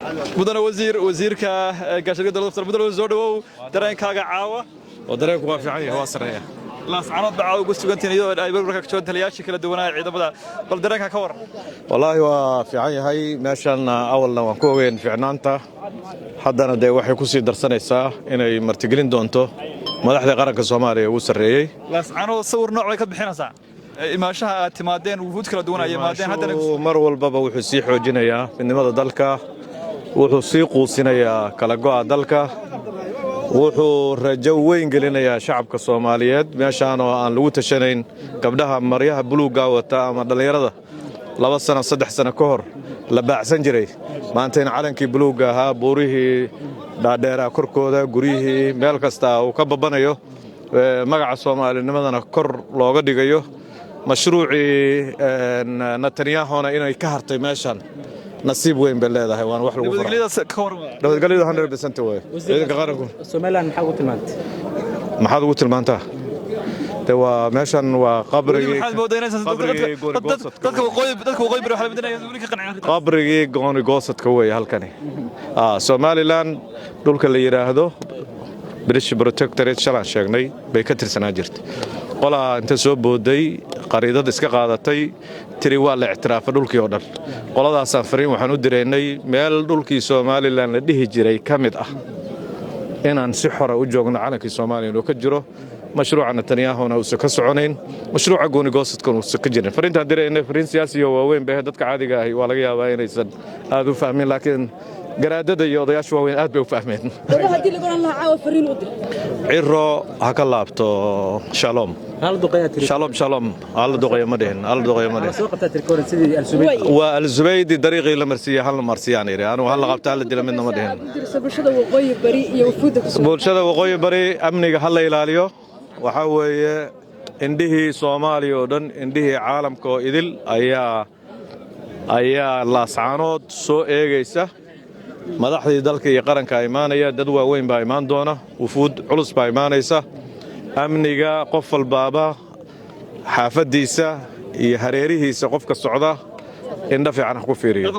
Mudane wasiir, wasiirka gaashaandhigga dowladda, mudane wasiir, soo dhawow. Dareenkaaga caawa? Oo dareenku waa fiican yahay, waa sarreeya. Laascanood baa caawa ugu sugantihiin, iyadoo ay barbarka ka joogan taliyayaashii kala duwanaa ciidamada. Bal dareenka ka waran? Wallaahi waa fiican yahay. Meeshan awalna waan ku ogeyn fiicnaanta, haddana dee waxay ku sii darsanaysaa inay martigelin doonto madaxda qaranka Soomaaliya ugu sarreeyey. Laascanood sawir nooc bay ka bixinaysaa imaanshaha aad timaadeen, wufuud kala duwan ay yimaadeen haddana. Mar walbaba wuxuu sii xoojinayaa midnimada dalka, wuxuu sii quusinayaa kala go'a dalka, wuxuu rajo weyn gelinayaa shacabka Soomaaliyeed. Meeshaan oo aan lagu tashanayn, gabdhaha maryaha buluugga wata ama dhallinyarada 2 sano, 3 sano ka hor la baacsan jiray, maanta in calankii buluugga ahaa buurihii dhaadheeraa korkooda, guryihii, meel kasta uu ka babanayo, magaca soomaalinimadana kor looga dhigayo, mashruucii Netanyahuna inay ka hartay meeshan, nasiib weyn bay leedahay, waana wax lagu farxo. Nabadgelyadu 100% wey. Ciidanka qaranku Somaliland maxaa ugu tilmaantay? Maxaad ugu tilmaantaa? De waa meeshan, waa qabrigii qabrigii gooni goosadka weeye halkani. Somaliland dhulka la yidhaahdo British Protectorate, shalaan sheegnay, bay ka tirsanaa jirtay. Qolaa inta soo booday, qariidad iska qaadatay, tiri waa la ictiraafa dhulkii oo dhan. Qoladaasaan fariin waxaan u diraynay, meel dhulkii Somaliland la dhihi jiray ka mid ah inaan si xora u joogno, calankii Soomaaliya inuu ka jiro, mashruuca Netanyahuna uusan ka soconayn, mashruuca goonigoosadkuna uusan ka jirin. Fariintaan diraynay fariin siyaasiyo waaweyn bay. Dadka caadiga ahi waa laga yaabaa inaysan aad u fahmin, laakiin garaadada iyo odayaasha waaweyn aad bay u fahmeen. Ciro ha ka laabto. Shalom, shalom, shalom. Hala duqeeyo ma dhihin, hala duqeeyo ma dhihin. Waa Alzubaydi dariiqii la marsiiyey hala marsiyaan idhi anugu. Hala qabta, hala dila, midna ma dhihin. Bulshada Waqooyi Bari, amniga ha la ilaaliyo. Waxaa weeye indhihii Soomaaliya oo dhan, indhihii caalamka oo idil ayaa Laascaanood soo eegaysa. Madaxdii dalka iyo qaranka imaanaya, dad waaweyn baa imaan doona, wufuud culus baa imaanaysa. Amniga qof walbaaba xaafaddiisa iyo hareerihiisa qofka socda indho fiican ha ku fiiriyo.